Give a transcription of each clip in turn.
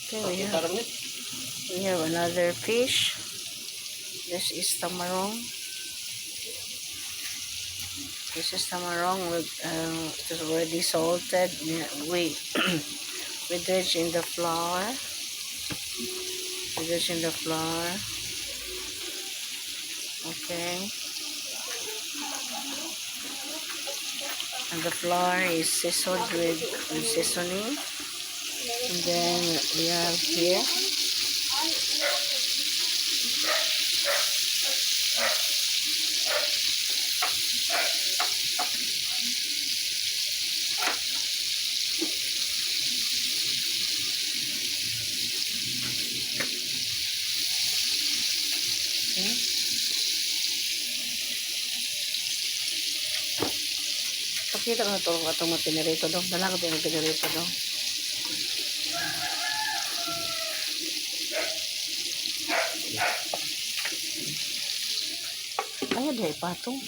Okay, we have another fish. This is tamarong. This is tamarong with it is already salted. We dredge in the flour. We dredge in the flour. Okay. And the flour is seasoned with seasoning. And then we have here Okay. Pakita ko na ito atong mga pinirito dong. Dala ko yung pinirito dong. Ayaw diay patong.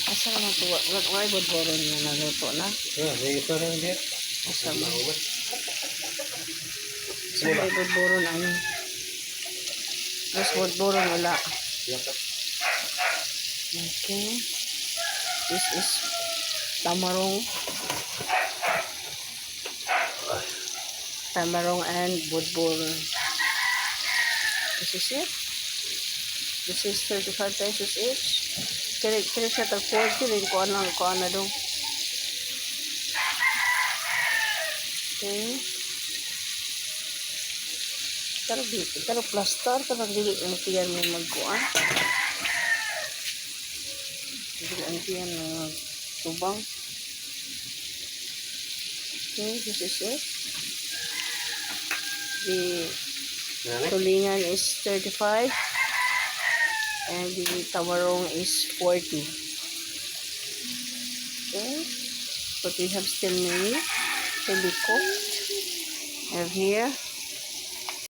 Asa naman ito? Wala budboron nga naluto na. Ah, may isa rin diya. Asa man? Asa may budboron ani? Mas budboron wala. Okay. This is tamarong. Tamarong and budboron. This is it. This is 35 pesos each. Kiri, kiri siya tag 40 rin ko anang ko ana dong. Okay. Pero di, pero plaster, pero dili ang tiyan mo magkuan. Dili ang tiyan mo magtubang. Okay, this is it. The tulingan is 35 and the tawarong is 40. Okay, but we have still many to be cooked. Have here